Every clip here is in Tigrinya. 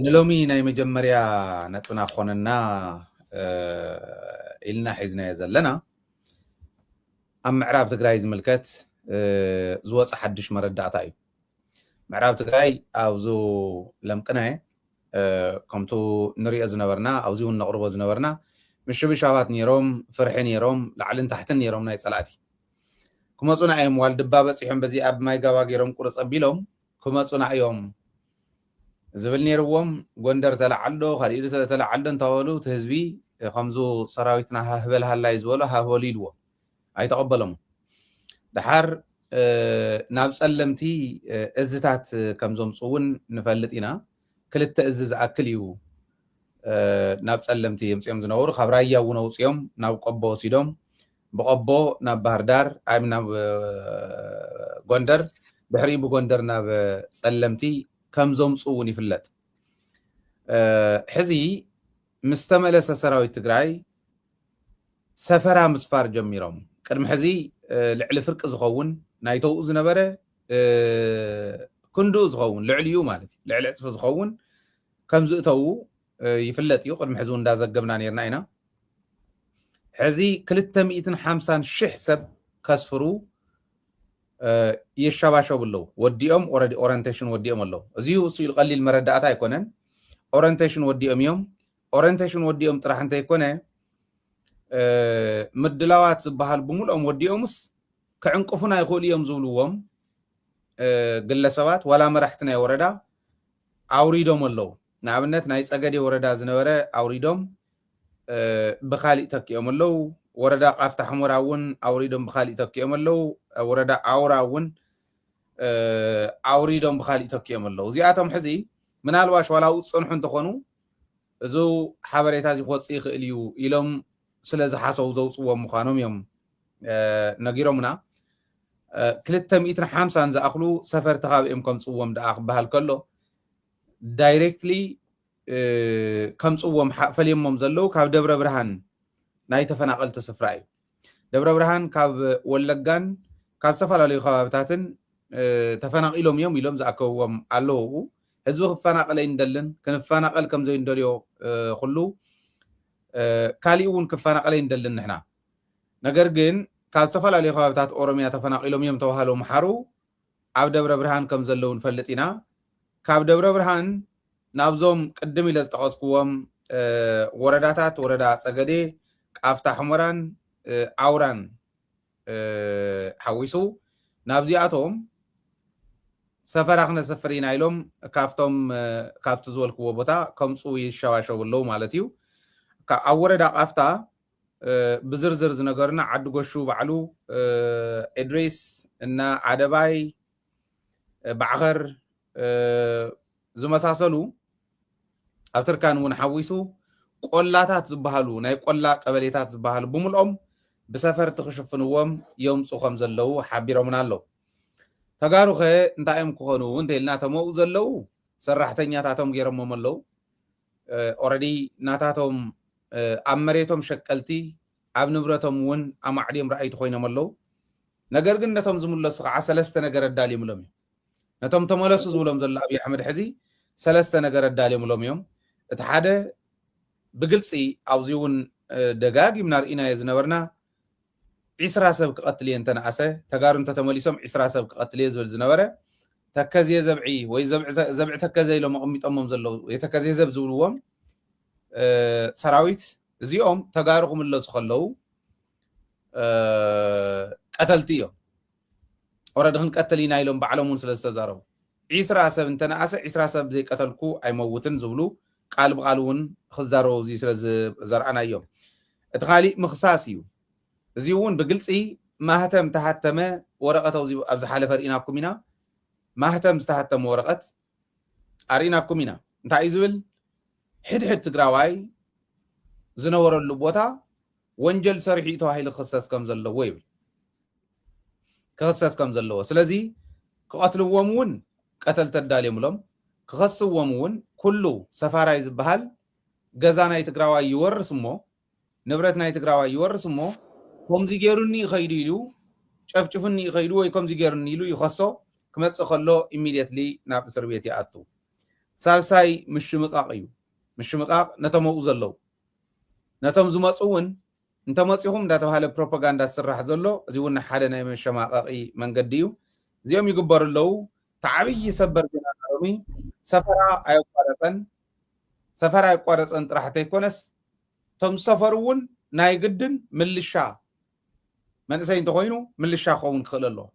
ንሎሚ ናይ መጀመርያ ነጥብና ክኾነና ኢልና ሒዝናዮ ዘለና ኣብ ምዕራብ ትግራይ ዝምልከት ዝወፀ ሓድሽ መረዳእታ እዩ። ምዕራብ ትግራይ ኣብዚ ለምቅነ ከምቱ ንሪኦ ዝነበርና ኣብዚ እውን ነቕርቦ ዝነበርና ምሽብሻባት ነይሮም፣ ፍርሒ ነይሮም፣ ላዕልን ታሕትን ነይሮም ናይ ፀላእቲ ክመፁና እዮም። ዋልድባ በፂሖም በዚ ኣብ ማይ ጋባ ገይሮም ቁርፅ ኣቢሎም ክመፁና እዮም ዝብል ነይርዎም። ጎንደር ተለዓልዶ ካልእ ተለዓልዶ እንተበሉ እቲ ህዝቢ ከምዙ ሰራዊትና ሃህበል ሃላይ ዝበሎ ሃህበሉ ኢልዎ ኣይተቐበሎም። ደሓር ናብ ፀለምቲ እዝታት ከም ዘምፁ እውን ንፈልጥ ኢና። ክልተ እዚ ዝኣክል እዩ ናብ ፀለምቲ የምፅኦም ዝነበሩ። ካብ ራያ እውን ኣውፅኦም ናብ ቆቦ ወሲዶም ብቆቦ ናብ ባህር ዳር ኣብ ናብ ጎንደር ድሕሪኡ ብጎንደር ናብ ፀለምቲ ከም ዘምፁ እውን ይፍለጥ። ሕዚ ምስ ተመለሰ ሰራዊት ትግራይ ሰፈራ ምስፋር ጀሚሮም። ቅድሚ ሕዚ ልዕሊ ፍርቂ ዝኸውን ናይተውኡ ዝነበረ ክንድኡ ዝኸውን ልዕሊኡ ማለት እዩ ልዕሊ ዕፅፊ ዝኸውን ከም ዝእተዉ ይፍለጥ እዩ። ቅድሚ ሕዚ እውን እንዳዘገብና ነርና ኢና። ሕዚ ክልተ ሚእትን ሓምሳን ሽሕ ሰብ ከስፍሩ ይሸባሸቡ ኣለዉ። ወዲኦም ኦረዲ ኦረንቴሽን ወዲኦም ኣለዉ። እዚ ስኢሉ ቀሊል መረዳእታ ኣይኮነን። ኦረንቴሽን ወዲኦም እዮም። ኦረንቴሽን ወዲኦም ጥራሕ እንተይኮነ ምድላዋት ዝበሃል ብምልኦም ወዲኦምስ ክዕንቅፉና ይኽእሉ እዮም ዝብልዎም ግለሰባት ዋላ መራሕቲ ናይ ወረዳ ኣውሪዶም ኣለዉ። ንኣብነት ናይ ፀገዴ ወረዳ ዝነበረ ኣውሪዶም ብካሊእ ተኪኦም ኣለዉ። ወረዳ ቃፍታ ሕሞራ እውን ኣውሪዶም ብካሊእ ተኪኦም ኣለዉ። ወረዳ ኣውራ እውን ኣውሪዶም ብካሊእ ተኪኦም ኣለዉ። እዚኣቶም ሕዚ ምናልባሽ ዋላ ውፅንሑ እንተኾኑ እዚ ሓበሬታ እዚ ክወፅእ ይኽእል እዩ ኢሎም ስለ ዝሓሰቡ ዘውፅዎም ምዃኖም እዮም ነጊሮምና። ክልተ ሚእትን ሓምሳን ዝኣኽሉ ሰፈርቲ ካብ እዮም ከምፅዎም ደኣ ክበሃል ከሎ ዳይሬክትሊ ከምፅዎም ፈልዮሞም ዘለዉ ካብ ደብረ ብርሃን ናይ ተፈናቐልቲ ስፍራ እዩ። ደብረ ብርሃን ካብ ወለጋን ካብ ዝተፈላለዩ ከባብታትን ተፈናቒሎም እዮም ኢሎም ዝኣከብዎም ኣለዉ። ህዝቢ ክፈናቐል ኣይንደልን፣ ክንፈናቐል ከም ዘይንደልዮ ኩሉ ካሊእ እውን ክፈናቐል ኣይንደልን ንሕና። ነገር ግን ካብ ዝተፈላለዩ ከባብታት ኦሮሚያ ተፈናቒሎም እዮም ተባሃሉ ምሓሩ ኣብ ደብረ ብርሃን ከም ዘለዉ ንፈልጥ ኢና። ካብ ደብረ ብርሃን ናብዞም ቅድም ኢለ ዝጠቐስኩዎም ወረዳታት ወረዳ ፀገዴ፣ ቃፍታ ሕሞራን ኣውራን ሓዊሱ ናብዚኣቶም ሰፈራ ክነሰፍር ኢና ኢሎም ካብቶም ካብቲ ዝበልክዎ ቦታ ከምፁ ይሸባሸቡ ኣለዉ ማለት እዩ። ኣብ ወረዳ ቃፍታ ብዝርዝር ዝነገሩና ዓዲ ጎሹ ባዕሉ፣ እድሪስ እና ዓደባይ፣ ባዕኸር ዝመሳሰሉ ኣብ ትርካን እውን ሓዊሱ ቆላታት ዝበሃሉ ናይ ቆላ ቀበሌታት ዝበሃሉ ብምልኦም ብሰፈርቲ ክሽፍንዎም የምፁ ከም ዘለዉ ሓቢሮምና ኣለዉ። ተጋሩኸ እንታይ እዮም ክኾኑ እንተኢልና ተመኡ ዘለዉ ሰራሕተኛታቶም ገይሮሞም ኣለዉ። ኦረዲ ናታቶም ኣብ መሬቶም ሸቀልቲ ኣብ ንብረቶም እውን ኣማዕድዮም ረኣይቲ ኮይኖም ኣለዉ። ነገር ግን ነቶም ዝምለሱ ከዓ ሰለስተ ነገር ኣዳልዮምሎም እዮም። ነቶም ተመለሱ ዝብሎም ዘሎ ኣብይ ኣሕመድ ሕዚ ሰለስተ ነገር ኣዳልዮምሎም እዮም። እቲ ሓደ ብግልፂ ኣብዚ እውን ደጋጊምና ርኢናዮ ዝነበርና ዒስራ ሰብ ክቐትል እየ እንተነኣሰ ተጋሩ እንተተመሊሶም ዒስራ ሰብ ክቐትል እየ ዝብል ዝነበረ ተከዜ ዘብዒ ወይ ዘብዒ ተከዘ ኢሎም ኣቐሚጦሞም ዘለዉ የተከዜ ዘብ ዝብልዎም ሰራዊት እዚኦም ተጋሩ ክምለሱ ከለዉ ቀተልቲ እዮም። ኦረዲ ክንቀትል ኢና ኢሎም ባዕሎም እውን ስለ ዝተዛረቡ ዒስራ ሰብ እንተነኣሰ ዒስራ ሰብ ዘይቀተልኩ ኣይመውትን ዝብሉ ቃል ብቃል እውን ክዛረቡ እዚ ስለ ዘርኣና እዮም። እቲ ካሊእ ምኽሳስ እዩ። እዚ እውን ብግልፂ ማህተም ተሃተመ ወረቐት ኣብዚ ዝሓለፈ ርኢናኩም ኢና። ማህተም ዝተሃተመ ወረቐት ኣርኢናኩም ኢና። እንታይ እዩ ዝብል? ሕድሕድ ትግራዋይ ዝነበረሉ ቦታ ወንጀል ሰሪሑ እዩ ተባሂሉ ክኽሰስ ከም ዘለዎ ይብል። ክኽሰስ ከም ዘለዎ። ስለዚ ክቐትልዎም እውን ቀተል ተዳልዮምሎም ክኸስዎም እውን ኩሉ ሰፋራይ ዝበሃል ገዛ ናይ ትግራዋይ ይወርስ እሞ ንብረት ናይ ትግራዋይ ይወርስ እሞ ከምዚ ገይሩኒ ይኸይዱ ኢሉ ጨፍጭፉኒ ይኸይዱ ወይ ከምዚ ገይሩኒ ኢሉ ይኸሶ ክመፅእ ከሎ ኢሚድየትሊ ናብ እስር ቤት ይኣቱ። ሳልሳይ ምሽምቓቕ እዩ። ምሽምቓቕ ነቶም ኣብኡ ዘለዉ፣ ነቶም ዝመፁ እውን እንተመፂኹም እንዳተባሃለ ፕሮፓጋንዳ ዝስራሕ ዘሎ፣ እዚ እውን ሓደ ናይ መሸማቐቒ መንገዲ እዩ። እዚኦም ይግበሩ ኣለዉ። እቲ ዓብዪ ሰበር ዜና ሎሚ ሰፈራ ኣየቋረፀን፣ ሰፈራ ኣየቋረፀን ጥራሕ እንተይኮነስ እቶም ዝሰፈሩ እውን ናይ ግድን ምልሻ፣ መንእሰይ እንተኾይኑ ምልሻ ክኸውን ክኽእል ኣለዎ።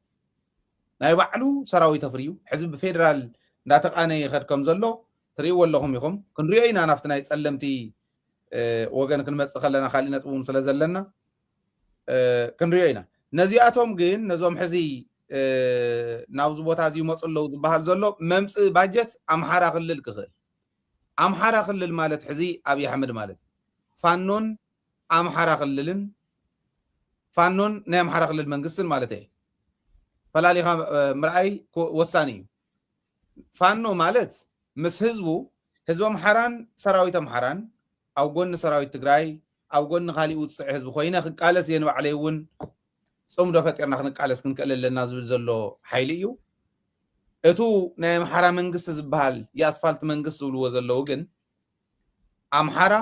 ናይ ባዕሉ ሰራዊት ኣፍርዩ ሕዚ ብፌደራል እንዳተቃነየ ይኸድ ከም ዘሎ ትርእይዎ ኣለኹም ኢኹም። ክንሪኦ ኢና ናብቲ ናይ ጸለምቲ ወገን ክንመጽእ ከለና፣ ካሊእ ነጥቢ እውን ስለ ዘለና ክንሪኦ ኢና። ነዚኣቶም ግን፣ ነዞም ሕዚ ናብዚ ቦታ እዚ ይመፁ ኣለዉ ዝበሃል ዘሎ መምፅኢ ባጀት ኣምሓራ ክልል ክኽእል፣ ኣምሓራ ክልል ማለት ሕዚ ኣብይ ኣሕመድ ማለት ፋኖን ኣምሓራ ክልልን፣ ፋኖን ናይ ኣምሓራ ክልል መንግስትን ማለት እየ፣ ፈላሊኻ ምርኣይ ወሳኒ እዩ። ፋኖ ማለት ምስ ህዝቡ፣ ህዝቢ ኣምሓራን ሰራዊት ኣምሓራን ኣብ ጎኒ ሰራዊት ትግራይ፣ ኣብ ጎኒ ካሊእ ውፅዕ ህዝቢ ኮይነ ክቃለስ እየ፣ ንባዕለይ እውን ፅምዶ ፈጢርና ክንቃለስ ክንክእል ኣለና ዝብል ዘሎ ሓይሊ እዩ። እቱ ናይ ኣምሓራ መንግስቲ ዝበሃል፣ የኣስፋልት መንግስቲ ዝብልዎ ዘለዉ ግን ኣምሓራ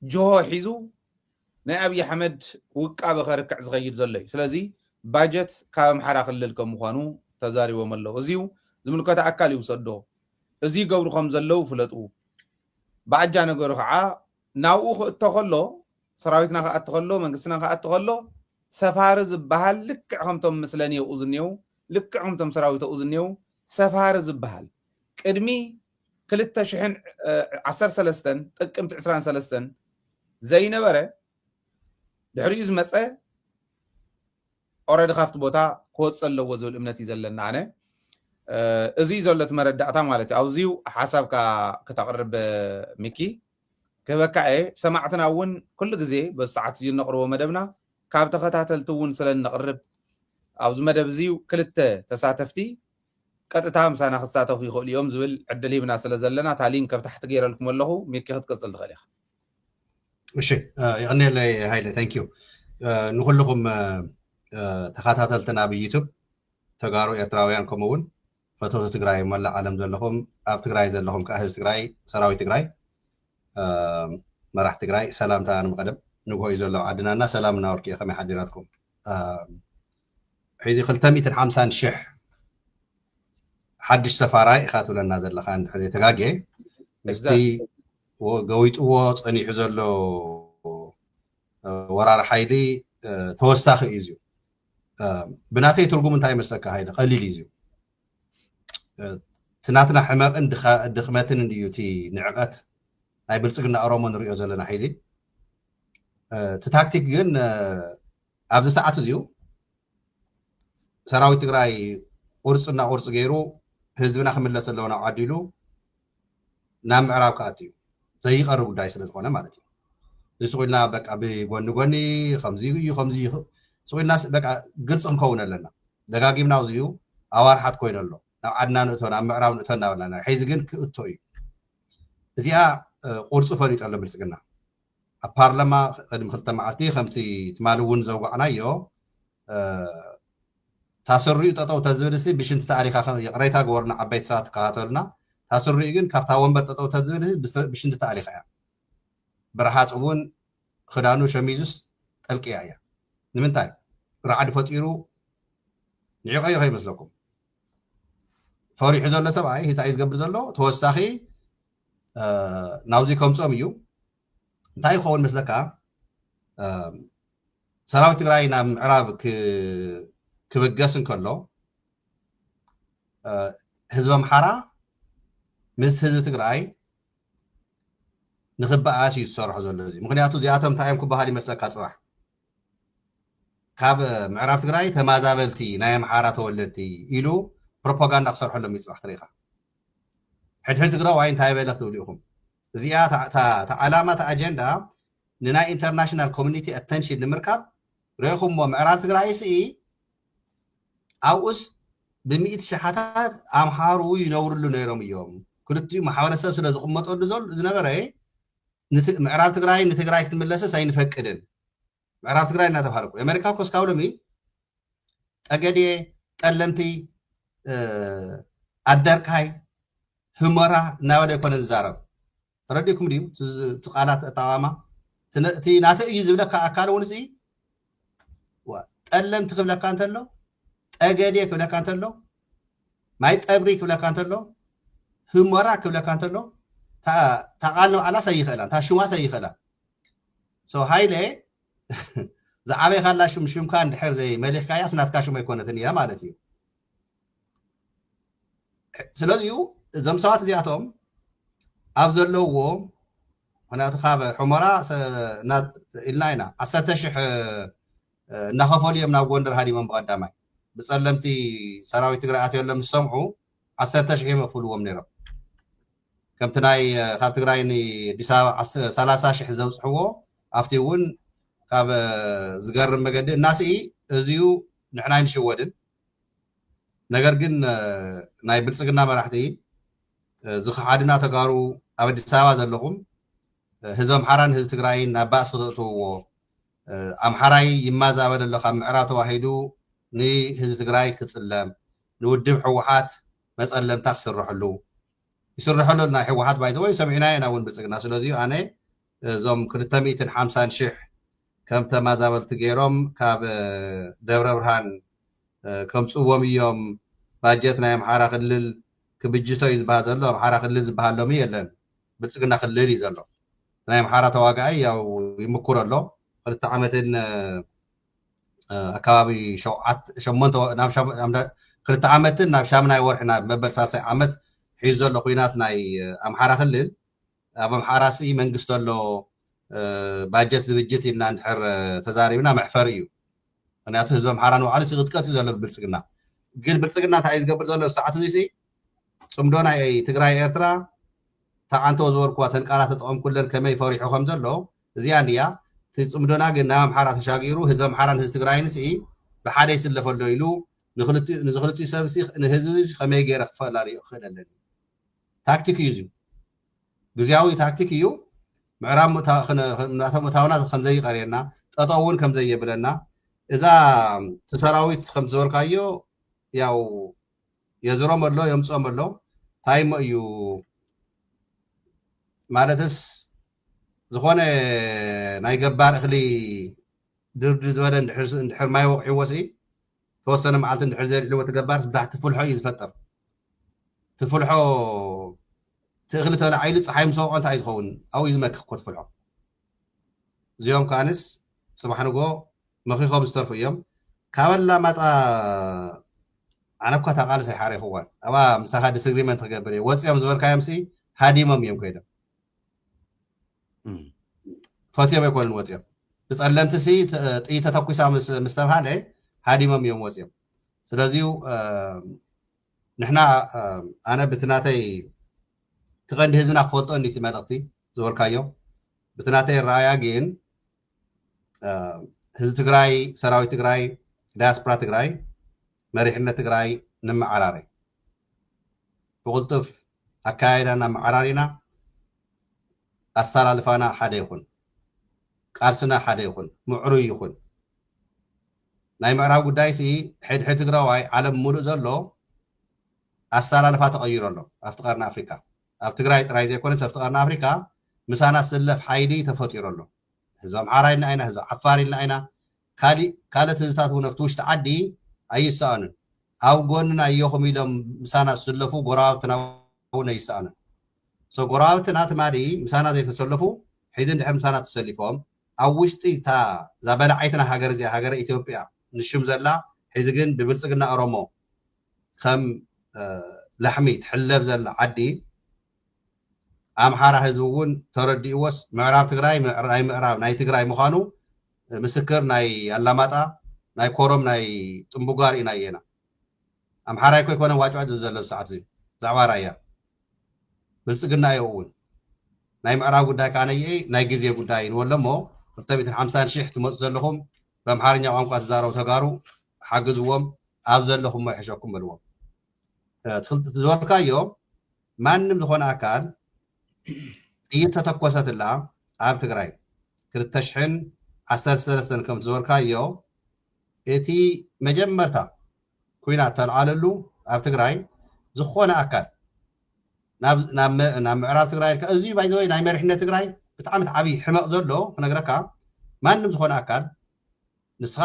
ጅሆ ሒዙ ናይ ኣብይ ኣሕመድ ውቃበ ከርክዕ ዝኸይድ ዘሎ እዩ። ስለዚ ባጀት ካብ ኣምሓራ ክልል ከም ምዃኑ ተዛሪቦም ኣለዉ። እዚዩ ዝምልከቶ ኣካል ይውሰዶ። እዚ ይገብሩ ከም ዘለዉ ፍለጡ። ብኣጃ ነገሩ ከዓ ናብኡ ክእቶ ከሎ፣ ሰራዊትና ክኣቲ ከሎ፣ መንግስትና ክኣቲ ከሎ፣ ሰፋሪ ዝበሃል ልክዕ ከምቶም ምስለኒ ኣብኡ ዝኔው፣ ልክዕ ከምቶም ሰራዊት ኣብኡ ዝኔው፣ ሰፋሪ ዝበሃል ቅድሚ ክልተ ሽሕን ዓሰርተ ሰለስተን ጥቅምቲ ዕስራን ሰለስተን ዘይነበረ፣ ድሕሪኡ ዝመፀ ኦረዲ ካብቲ ቦታ ክወፅእ ኣለዎ ዝብል እምነት እዩ ዘለና። ኣነ እዚ እዩ ዘሎ እቲ መረዳእታ ማለት እዩ። ኣብዚዩ ሓሳብካ ክተቕርብ ሚኪ ክህበካ እየ። ሰማዕትና እውን ኩሉ ግዜ በዚ ሰዓት እዚ እነቕርቦ መደብና ካብ ተኸታተልቲ እውን ስለ እነቕርብ፣ ኣብዚ መደብ እዚዩ ክልተ ተሳተፍቲ ቀጥታ ምሳና ክሳተፉ ይኽእሉ እዮም ዝብል ዕድል ሂብና ስለ ዘለና፣ እታ ሊንክ ኣብ ታሕቲ ገይረልኩም ኣለኹ። ሚኪ ክትቅፅል ትኽእል ኢኻ። እሺ፣ የቐንየለይ ሃይለ፣ thank you። ንኩልኹም ተኸታተልትና ብዩቱብ፣ ተጋሩ ኤርትራውያን፣ ከምኡ እውን ፈተውቲ ትግራይ መላእ ዓለም ዘለኹም፣ ኣብ ትግራይ ዘለኹም ከዓ ህዝቢ ትግራይ፣ ሰራዊት ትግራይ፣ መራሕ ትግራይ፣ ሰላምታ ንምቐደም። ንግሆ እዩ ዘሎ ዓድና እና ሰላም እናወርቂ እዩ። ከመይ ሓዲራትኩም? ሕዚ ክልተ ሚእትን ሓምሳን ሽሕ ሓድሽ ሰፋራይ ኢኻ ትብለና ዘለኻ እንድሕር ዘይተጋግየ፣ ምስቲ ገዊጥዎ ፀኒሑ ዘሎ ወራሪ ሓይሊ ተወሳኺ እዩ። ብናተይ ትርጉም እንታይ ይመስለካ ሃይለ? ቀሊል እዩ። እቲ ናትና ሕመቕን ድኽመትን እዩ እቲ ንዕቐት ናይ ብልፅግና ኦሮሞ ንሪኦ ዘለና ሕዚ። እቲ ታክቲክ ግን ኣብዚ ሰዓት እዚዩ ሰራዊት ትግራይ ቁርፂ እና ቁርፂ ገይሩ ህዝብና ክምለስ ኣለዎ ናብ ዓዱ ኢሉ ናብ ምዕራብ ክኣቱ እዩ። ዘይቀርብ ጉዳይ ስለ ዝኾነ ማለት እዩ። ንሱ ኢልና በቃ ብጎኒ ጎኒ ከምዚ እዩ፣ ከምዚ እዩ፣ ስቕ ኢልና በቃ ግልፂ ክንከውን ኣለና። ደጋጊምና እዚዩ ኣዋርሓት ኮይኑ ኣሎ። ናብ ዓድና ንእቶ፣ ናብ ምዕራብ ንእቶ እናበልና፣ ሕዚ ግን ክእቶ እዩ። እዚኣ ቁርፂ ፈሊጡ ኣሎ ብልፅግና። ኣብ ፓርላማ ቅድሚ ክልተ መዓልቲ ከምቲ ትማሊ እውን ዘውጋዕናዮ፣ ታስሪኡ ጠጠው ተዝብል ሲ ብሽንቲ ተኣሊኻ፣ ይቕሬታ ግበሩና ዓበይቲ ሰባት ትከታተሉና፣ ታስሪኡ ግን ካብታ ወንበር ጠጠው ተዝብል ሲ ብሽንቲ ተኣሊኻ እያ። ብረሃፅ እውን ክዳኑ ሸሚዙስ ጠልቅያ እያ። ንምንታይ? ራዕዲ ፈጢሩ ንዒቐዮ ከይመስለኩም። ፈሪሑ ዘሎ ሰብኣይ ሂሳይ ዝገብር ዘሎ ተወሳኺ ናብዚ ከምፅኦም እዩ። እንታይ ይኸውን መስለካ? ሰራዊት ትግራይ ናብ ምዕራብ ክብገስ እንከሎ ህዝቢ ኣምሓራ ምስ ህዝቢ ትግራይ ንክበኣስ እዩ ዝሰርሖ ዘሎ። እዚ ምክንያቱ እዚኣቶም እንታይ እዮም ክበሃል ይመስለካ? ፅባሕ ካብ ምዕራብ ትግራይ ተማዛበልቲ ናይ ኣምሓራ ተወለድቲ ኢሉ ፕሮፓጋንዳ ክሰርሐሎም እዩ ፅባሕ ትሪኢኻ። ሕድሕድ ትግራዋይ እንታይ በለ ክትብሉ ኢኹም? እዚኣ እታ ዓላማ፣ እታ ኣጀንዳ ንናይ ኢንተርናሽናል ኮሚኒቲ ኣተንሽን ንምርካብ ርኢኹሞ። ምዕራብ ትግራይ ስኢ ኣብኡስ ብሚእቲ ሽሓታት ኣምሓሩ ይነብርሉ ነይሮም እዮም። ክልቲኡ ማሕበረሰብ ስለ ዝቕመጠሉ ዘል ዝነበረ ምዕራብ ትግራይ ንትግራይ ክትምለስስ ኣይንፈቅድን። ምዕራብ ትግራይ እናተባሃለ እኮ ኣሜሪካ እኮ እስካብ ሎሚ ጠገዴ፣ ጠለምቲ፣ ኣደርካይ፣ ህሞራ እናበለ ኣይኮነ ዝዛረብ። ተረዲእኩም ድዩ? እቲ ቃላት ኣጠቓቕማ እቲ ናተ እዩ ዝብለካ ኣካል እውን ሲ ጠለምቲ ክብለካ እንተሎ፣ ጠገዴ ክብለካ እንተሎ፣ ማይ ጠብሪ ክብለካ እንተሎ፣ ህሞራ ክብለካ እንተሎ፣ ታቃል ንባዕላ ሰይኽእላ እንታ ሹማ ሰይኽእላ ሃይለ ዝዓበይካላ ሹም ሹምካ እንድሕር ዘይ መሊኽካያስ ናትካ ሹም ኣይኮነትን እያ ማለት እዩ። ስለዚዩ እዞም ሰባት እዚኣቶም ኣብ ዘለውዎ ምክንያቱ ካብ ሑመራ ኢልና ኢና ዓሰርተ ሽሕ እናኸፈሉ እዮም ናብ ጎንደር ሃዲሞም ብቐዳማይ ብፀለምቲ ሰራዊት ትግራይ ኣትዮ ሎም ዝሰምዑ ዓሰርተ ሽሕ እዮም የኽፍልዎም ነይሮም። ከምቲ ናይ ካብ ትግራይ ንኣዲስ ኣበባ ሰላሳ ሽሕ ዘብፅሕዎ ኣብቲ እውን ካብ ዝገርም መገዲ እናስኢ እዚዩ ንሕና ኣይንሽወድን። ነገር ግን ናይ ብልፅግና መራሕቲ ዝኸሓድና ተጋሩ ኣብ ኣዲስ ኣበባ ዘለኹም ህዝቢ ኣምሓራን ህዝቢ ትግራይን ናብ ባእሲ ክተእትውዎ ኣምሓራይ ይማዛበል ኣሎ ካብ ምዕራብ ተዋሂዱ ንህዝቢ ትግራይ ክፅለም ንውድብ ህወሓት መፀለምታ ክስርሐሉ ይስርሐሉ ናይ ህወሓት ባይዘወይ ሰሚዕና ኢና እውን ብልፅግና ስለዚ ኣነ እዞም ክልተ ሚእትን ሓምሳን ሽሕ ከም ተማዛበልቲ ገይሮም ካብ ደብረ ብርሃን ከምፅዎም እዮም ባጀት ናይ ኣምሓራ ክልል ክብጅቶ እዩ ዝበሃል ዘሎ ኣምሓራ ክልል ዝበሃል ሎሚ የለን ብልፅግና ክልል እዩ ዘሎ ናይ ኣምሓራ ተዋጋኣይ ያው ይምኩር ኣሎ ክልተ ዓመትን ኣካባቢ ሸሞንተ ክልተ ዓመትን ናብ ሻምናይ ወርሒ ናብ መበል ሳልሳይ ዓመት ሒዙ ዘሎ ኩናት ናይ ኣምሓራ ክልል ኣብ ኣምሓራ ሲ መንግስቲ ኣሎ ባጀት ዝብጅት ኢልና እንድሕር ተዛሪብና መሕፈሪ እዩ ምክንያቱ ህዝቢ ኣምሓራ ንባዕሉ ሲ ክጥቀጥ እዩ ዘሎ ብብልፅግና ግን ብልፅግና እንታይ እዩ ዝገብር ዘሎ ሰዓት እዚ ጽምዶ ናይ ትግራይ ኤርትራ ተዓንተው ዝበልኩዋ ተን ቃላት ተጠቐምኩለን ከመይ ፈሪሑ ከም ዘሎ እዚኣ እንድያ እቲ ጽምዶና ግን ናብ ኣምሓራ ተሻጊሩ ህዝቢ ኣምሓራን ህዝቢ ትግራይን ሲ ብሓደ ይስለፈሎ ኢሉ ንዝክልቲኡ ሰብ ንህዝቢ ከመይ ገይረ ክፈላለዩ ክኽእል ኣለኒ ታክቲክ እዩ እዚዩ ግዜያዊ ታክቲክ እዩ ምዕራብ ምእታውና ከምዘይቀርየና ጠጠው እውን ከምዘየብለና እዛ እቲ ሰራዊት ከምዝበልካዮ ያው የዝሮም ኣሎ የምፅኦም ኣሎ ታይሞ እዩ ማለትስ ዝኾነ ናይ ገባር እኽሊ ድርድር ዝበለ እንድሕር ማይ ወቕዕዎ ሲ ተወሰነ መዓልቲ እንድሕር ዘሪዕዎ እቲ ገባርስ ብታሕቲ ፍልሖ እዩ ዝፈጥር ትፍልሖ ትእኽሊ ተላዒሉ ፀሓይ ምስ ወቕዖ እንታይ እዩ ዝኸውን ኣብኡ እዩ ዝመክኽ እኮ ትፍልሖ እዚኦም ከኣንስ ፅባሕ ንጎ መኺኾም ዝተርፉ እዮም ካብ ኣላማጣ ኣነ እኳ እታ ቃልስ ኣይሓረይኽዋን ኣብኣ ምሳኻ ዲስግሪመንት ክገብር እየ ወፂኦም ዝበልካዮም ሲ ሃዲሞም እዮም ኮይዶም ፈትዮም ኣይኮኑን ወፂኦም ብፀለምቲ ሲ ጥይት ተተኩሳ ምስ ተብሃለ ሃዲሞም እዮም ወፂኦም ስለዚዩ ንሕና ኣነ ብቲ ናተይ እቲ ቀንዲ ህዝብና ክፈልጦ እንዲ እቲ መልእኽቲ ዝበልካዮ ብቲ ናተይ ረኣያ ግን ህዝቢ ትግራይ ሰራዊት ትግራይ ዳያስፖራ ትግራይ መሪሕነት ትግራይ ንመዓራረይ ብቕልጡፍ ኣካያይዳና መዓራሪና ኣሰላልፋና ሓደ ይኹን ቃልስና ሓደ ይኹን ምዕሩይ ይኹን ናይ ምዕራብ ጉዳይ ሲ ሕድሕድ ትግራዋይ ዓለም ሙሉእ ዘሎ ኣሰላልፋ ተቐይሩ ኣሎ ኣብቲ ቀርኒ ኣፍሪካ ኣብ ትግራይ ጥራይ ዘይኮነስ ኣብቲ ቀርኒ ኣፍሪካ ምሳና ዝስለፍ ሓይሊ ተፈጢሩ ኣሎ ህዝቢ ኣምሓራ ኢልና ኢና ህዝቢ ዓፋር ኢልና ኢና ካሊእ ካልኦት ህዝብታት እውን ኣብቲ ውሽጢ ዓዲ ኣይሰኣኑን ኣብ ጎንና እዮኹም ኢሎም ምሳና ዝስለፉ ጎረባብትና እውን ኣይሰኣኑን ጎረባብትና ትማሊ ምሳና ዘይተሰለፉ ሕዚ እንድሕር ምሳና ተሰሊፎም ኣብ ውሽጢ እታ እዛ በላዓይትና ሃገር እዚኣ ሃገረ ኢትዮጵያ ንሽም ዘላ ሕዚ ግን ብብልፅግና ኦሮሞ ከም ላሕሚ ትሕለብ ዘላ ዓዲ ኣምሓራ ህዝቢ እውን ተረዲእዎስ ምዕራብ ትግራይ ናይ ምዕራብ ናይ ትግራይ ምዃኑ ምስክር ናይ ኣላማጣ ናይ ኮረም ናይ ጥንቡጋ ርኢናዮ ኢና ኣምሓራይ ኮይኮነ ዋጭዋጭ ዝብል ዘሎ ሰዓት እዚ ዛዕባ ራያ ብልፅግና እዮ እውን ናይ ምዕራብ ጉዳይ ከዓ ነይአ ናይ ግዜ ጉዳይ ንበሎ እሞ ክልተ ሚእትን ሓምሳን ሺሕ ትመፁ ዘለኹም ብኣምሓርኛ ቋንቋ ትዛረቡ ተጋሩ ሓግዝዎም ኣብ ዘለኹሞ ይሕሸኩም በልዎም ዝበልካዮ ማንም ዝኾነ ኣካል ጥይት ተተኮሰትላ ኣብ ትግራይ ክልተ ሽሕን ዓሰርተ ሰለስተን ከም ዝበልካዮ እቲ መጀመርታ ኩናት ተልዓለሉ ኣብ ትግራይ ዝኾነ ኣካል ናብ ምዕራብ ትግራይ ኢልካ፣ እዚ ባይዘወይ ናይ መሪሕነት ትግራይ ብጣዕሚ ዓብዪ ሕመቕ ዘሎ ክነግረካ፣ ማንም ዝኾነ ኣካል ንስኻ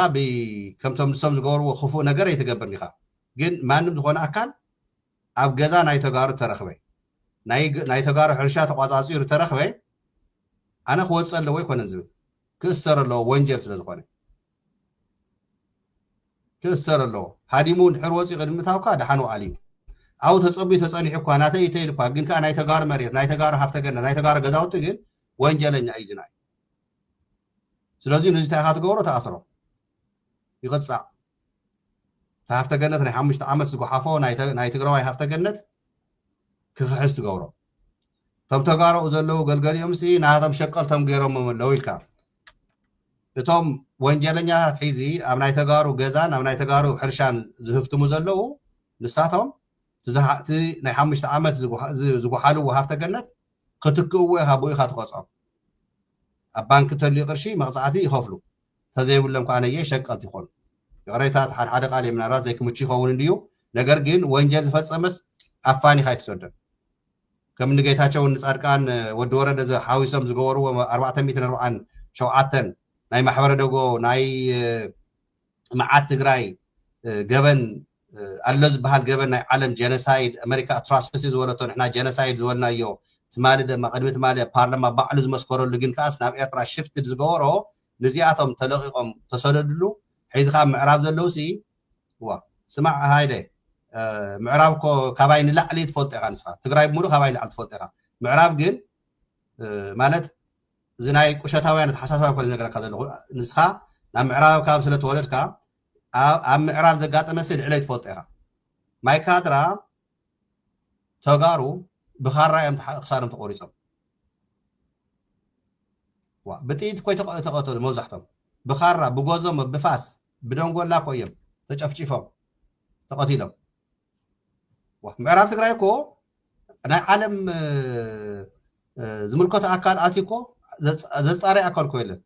ከምቶም ንሶም ዝገብርዎ ክፉእ ነገር ኣይትገብርን ኢኻ። ግን ማንም ዝኾነ ኣካል ኣብ ገዛ ናይ ተጋሩ ተረኽበ፣ ናይ ተጋሩ ሕርሻ ተቋፃፂሩ ተረኽበ፣ ኣነ ክወፅእ ኣለዎ ኣይኮነን ዝብል፣ ክእሰር ኣለዎ፣ ወንጀል ስለ ዝኾነ ክእሰር ኣለዎ። ሃዲሙ እንድሕር ወፂኡ ቅድሚ ምእታውካ ደሓን ዋዕል እዩ። ኣብኡ ተፀቢዩ ተፀኒሑ እኳ ናተይ እዩ ተይሉ እኳ፣ ግን ከዓ ናይ ተጋሩ መሬት፣ ናይ ተጋሩ ሃፍተ ገነት፣ ናይ ተጋሩ ገዛውቲ ግን ወንጀለኛ እዩ ዝናይ። ስለዚ ንዚ እንታይ ኢኻ ትገብሮ? ተኣስሮ፣ ይቕፃዕ። እቲ ሃፍተ ገነት ናይ ሓሙሽተ ዓመት ዝጓሓፎ ናይ ትግራዋይ ሃፍተ ገነት ክኽሕስ ትገብሮ። እቶም ተጋሩ ዘለዉ ገልገሊኦም ሲ ናቶም ሸቀልቶም ገይሮም ኣለዉ ኢልካ። እቶም ወንጀለኛታት ሒዚ ኣብ ናይ ተጋሩ ገዛን ኣብ ናይ ተጋሩ ሕርሻን ዝህፍትሙ ዘለዉ ንሳቶም እቲ ናይ ሓሙሽተ ዓመት ዝጓሓልዎ ሃፍተ ገነት ክትክእዎ ኢኻ፣ ብኡ ኢኻ ትቐፅዖም። ኣብ ባንክ ተልዩ ቅርሺ መቕፃዕቲ ይኸፍሉ፣ ተዘይብሎም ከዓ ነየ ሸቀልቲ ይኾኑ። ይቕሬታ፣ እቲ ሓደ ሓደ ቃል ምናልባት ዘይክምቹ ይኸውን እንድዩ። ነገር ግን ወንጀል ዝፈፀመስ ኣፋኒኻ ኣይትሰዶን። ከም ንጌታቸውን ንፃድቃን ወዲ ወረደ ሓዊሶም ዝገበርዎ ኣርባዕተ ሚእትን ኣርባዓን ሸውዓተን ናይ ማሕበረ ደጎ ናይ መዓት ትግራይ ገበን ኣሎ ዝበሃል ገበን ናይ ዓለም ጀነሳይድ፣ ኣሜሪካ ኣትራሲቲ ዝበለቶ ንሕና ጀነሳይድ ዝበልናዮ ትማሊ ድማ ቅድሚ ትማሊ ፓርላማ ባዕሉ ዝመስከረሉ ግን ከዓስ ናብ ኤርትራ ሽፍትድ ዝገበሮ ንዚኣቶም ተለቂቆም ተሰደድሉ። ሕዚ ካብ ምዕራብ ዘለዉ ሲ ዋ ስማዕ ሃይለ ምዕራብ ኮ ካባይ ንላዕሊ ትፈልጦ ኢኻ ንስኻ። ትግራይ ብምሉእ ካባይ ንላዕሊ ትፈልጦ ኢኻ። ምዕራብ ግን ማለት እዚ ናይ ቁሸታውያን ኣተሓሳስባ ኮ ዝነገረካ ዘለኹ። ንስኻ ናብ ምዕራብ ካብ ስለ ተወለድካ ኣብ ምዕራብ ዘጋጠመ ሲ ልዕለይ ትፈልጦ ኢኻ። ማይካድራ ተጋሩ ብኻራ እዮም ክሳዶም ተቆሪፆም። ብጥይት ኮይ ተቐተሉ መብዛሕቶም ብኻራ ብጎዞም ብፋስ ብደንጎላ ኮ እዮም ተጨፍጪፎም ተቐቲሎም። ምዕራብ ትግራይ እኮ ናይ ዓለም ዝምልከቶ ኣካል ኣትዩ እኮ ዘፃረየ ኣካል እኮ የለን።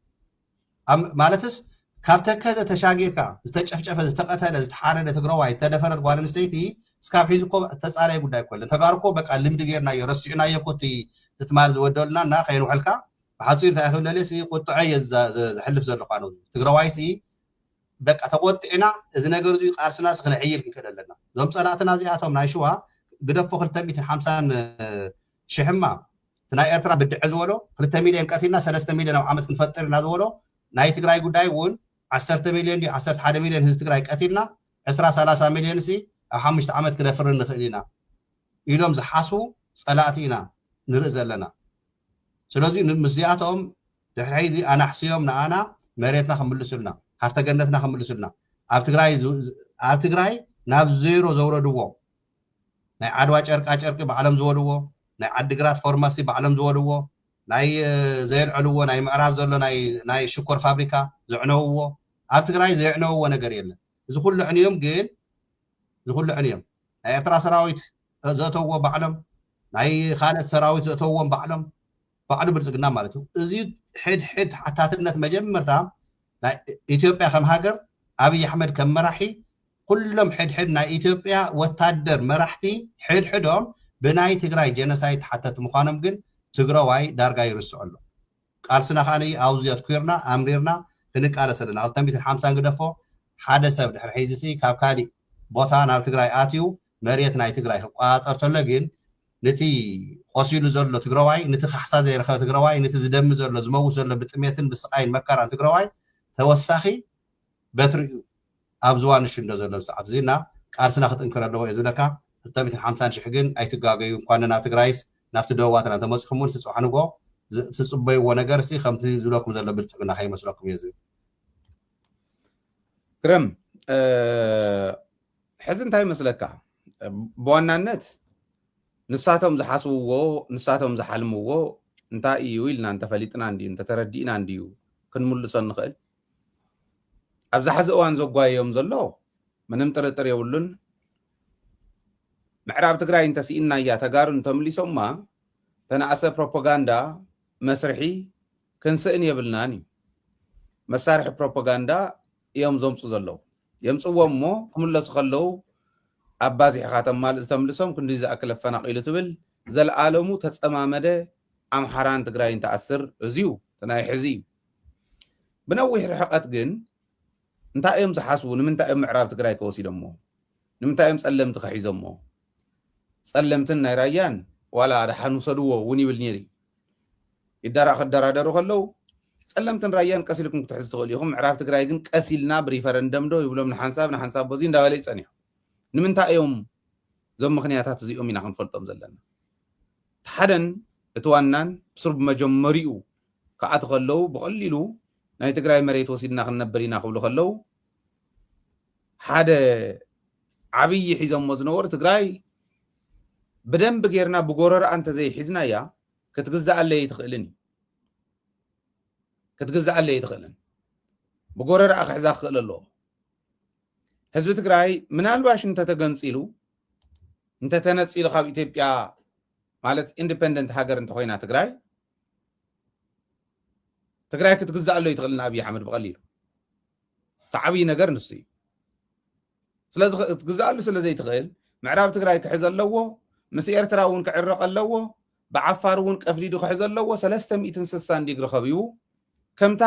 ማለትስ ካብ ተከዘ ተሻጊርካ ዝተጨፍጨፈ ዝተቀተለ ዝተሓረደ ትግራዋይ ዝተደፈረት ጓል ኣንስተይቲ እስካብ ሒዚ እኮ ተፃረየ ጉዳይ እኮ የለን። ተጋሩ እኮ በቃ ልምዲ ጌርናዮ ረሲዕናዮ እኮ እቲ ትማል ዝወደሉና እና ከየንውሐልካ ብሓፂሩ እንታይ ክብለለ ቁጥዐ እየ ዘሕልፍ ዘለኳ ነው። ትግራዋይ ሲ በቃ ተቆጢዕና እዚ ነገር እዚ ቃልስና ሲ ክነዕይል ክንክእል ኣለና። እዞም ፀላእትና እዚኣቶም ናይ ሽዋ ግደፎ ክልተ ሚእትን ሓምሳን ሽሕማ እቲ ናይ ኤርትራ ብድዐ ዝበሎ ክልተ ሚልዮን ቀቲልና ሰለስተ ሚልዮን ኣብ ዓመት ክንፈጥር ኢና ዝበሎ ናይ ትግራይ ጉዳይ እውን ዓሰርተ ሚልዮን ድዩ ዓሰርተ ሓደ ሚልዮን ህዝቢ ትግራይ ቀቲልና ዕስራ ሰላሳ ሚልዮን ሲ ኣብ ሓሙሽተ ዓመት ክነፍሪ ንኽእል ኢና ኢሎም ዝሓስቡ ፀላእቲ ኢና ንርኢ ዘለና። ስለዚ ምስዚኣቶም ድሕሪ ሕዚ ኣናሕስዮም ንኣና መሬትና ክምልሱልና ሃፍተ ገነትና ክምልሱልና ኣብ ትግራይ ኣብ ትግራይ ናብ ዜሮ ዘውረድዎ ናይ ዓድዋ ጨርቃ ጨርቂ ባዕሎም ዝበልዎ ናይ ዓድግራት ፎርማሲ ባዕሎም ዝበልዎ ናይ ዘየልዐልዎ ናይ ምዕራብ ዘሎ ናይ ሽኮር ፋብሪካ ዘዕነውዎ ኣብ ትግራይ ዘየዕነውዎ ነገር የለን። እዚ ኩሉ ዕንዮም ግን እዚ ኩሉ ዕንዮም ናይ ኤርትራ ሰራዊት ዘእተውዎ ባዕሎም ናይ ካልኦት ሰራዊት ዘእተውዎም ባዕሎም ባዕሉ ብልፅግና ማለት እዩ። እዚ ሕድሕድ ሓታትነት መጀመርታ ናይ ኢትዮጵያ ከም ሃገር ኣብይ ኣሕመድ ከም መራሒ ኩሎም ሕድሕድ ናይ ኢትዮጵያ ወታደር መራሕቲ ሕድሕዶም ብናይ ትግራይ ጀነሳይድ ተሓተቲ ምዃኖም ግን ትግራዋይ ዳርጋ ይርስዖ ኣሎ። ቃልስና ከዓ ኣብዚ ኣትኩርና ኣምሪርና ክንቃለስ ኣለና። ክልተ ሚእትን ሓምሳን ግደፎ ሓደ ሰብ ድሕሪ ሕዚ ሲ ካብ ካሊእ ቦታ ናብ ትግራይ ኣትዩ መሬት ናይ ትግራይ ክቆፃፀር ተሎ ግን ነቲ ቆሲሉ ዘሎ ትግራዋይ፣ ነቲ ካሕሳ ዘይረኸበ ትግራዋይ፣ ነቲ ዝደሚ ዘሎ ዝመውት ዘሎ ብጥሜትን ብስቃይን መከራን ትግራዋይ ተወሳኺ በትሪ እዩ ኣብ ዝዋን ሽንዶ ዘሎ ሰዓት እዚ እና ቃልስና ክጥንክር ኣለዎ እየ ዝብለካ። ክልተ ሚእትን ሓምሳን ሽሕ ግን ኣይትጋገዩ። እንኳን ናብ ትግራይስ ናብቲ ደቡባትና እንተመፅኹም እውን ትፅባሕ ንጎ ትፅበይዎ ነገር ሲ ከምቲ ዝብለኩም ዘሎ ብልፅግና ከይመስለኩም እየ ዝብል። ግርም ሕዚ እንታይ ይመስለካ? ብዋናነት ንሳቶም ዝሓስብዎ ንሳቶም ዝሓልምዎ እንታይ እዩ ኢልና እንተፈሊጥና እንድዩ እንተተረዲእና እንድዩ ክንምልሶ ንኽእል። ኣብዚ ሕዚ እዋን ዘጓየዮም ዘሎ ምንም ጥርጥር የብሉን። ምዕራብ ትግራይ እንተስኢንናያ ተጋሩ እንተምሊሶማ ተናእሰ ፕሮፓጋንዳ መስርሒ ክንስእን የብልናን እዩ። መሳርሒ ፕሮፓጋንዳ እዮም ዘምፁ ዘለዉ። የምፅዎም እሞ ክምለሱ ከለዉ ኣባዚሕኻ ተማልእ ዝተምልሶም ክንዲ ዝኣክል ኣፈናቂሉ ትብል ዘልኣለሙ ተጸማመደ ኣምሓራን ትግራይን ተኣስር። እዚዩ እቲ ናይ ሕዚ እዩ። ብነዊሕ ርሕቀት ግን እንታይ እዮም ዝሓስቡ? ንምንታይ እዮም ምዕራብ ትግራይ ከወሲዶሞ? ንምንታይ እዮም ጸለምቲ ከሒዞሞ? ጸለምትን ናይ ራያን ዋላ ደሓን ውሰድዎ እውን ይብል ነይሩ እዩ። ይደራ ክደራደሩ ከለዉ ጸለምትን ራያን ቀስ ኢልኩም ክትሕዙ ትኽእሉ ኢኹም። ምዕራብ ትግራይ ግን ቀስ ኢልና ብሪፈረንደም ዶ ይብሎም ንሓንሳብ ንሓንሳብ በዚ እንዳበለ ይጸኒሑ። ንምንታይ እዮም እዞም ምኽንያታት እዚኦም ኢና ክንፈልጦም ዘለና። እቲ ሓደን እቲ ዋናን ብስሩ ብመጀመሪኡ ክኣቱ ከለዉ ብቐሊሉ ናይ ትግራይ መሬት ወሲድና ክንነብር ኢና ክብሉ ከለዉ ሓደ ዓብዪ ሒዞሞ ዝነበሩ ትግራይ ብደንብ ጌርና ብጎረርኣ እንተዘይሒዝናያ ክትግዛኣለይ ኣይትኽእልን እዩ። ክትግዛኣለይ ኣይትኽእልን። ብጎረርኣ ክሕዛ ክኽእል ኣለዎ። ህዝቢ ትግራይ ምናልባሽ እንተተገንፂሉ እንተተነፂሉ ካብ ኢትዮጵያ ማለት ኢንዲፐንደንት ሃገር እንተኮይና ትግራይ ትግራይ ክትግዛኣለይ ኣይትኽእልን ኣብይ ኣሕመድ ብቐሊሉ። እቲ ዓብዪ ነገር ንሱ እዩ። ስለዚ ክትግዛኣሉ ስለ ዘይትኽእል ምዕራብ ትግራይ ክሕዝ ኣለዎ። ምስ ኤርትራ እውን ክዕረቕ ኣለዎ። ብዓፋር እውን ቀፍዲዱ ክሕዝ ኣለዎ። ሰለስተ ሚእትን ስሳን ዲግሪ ከቢቡ ከምታ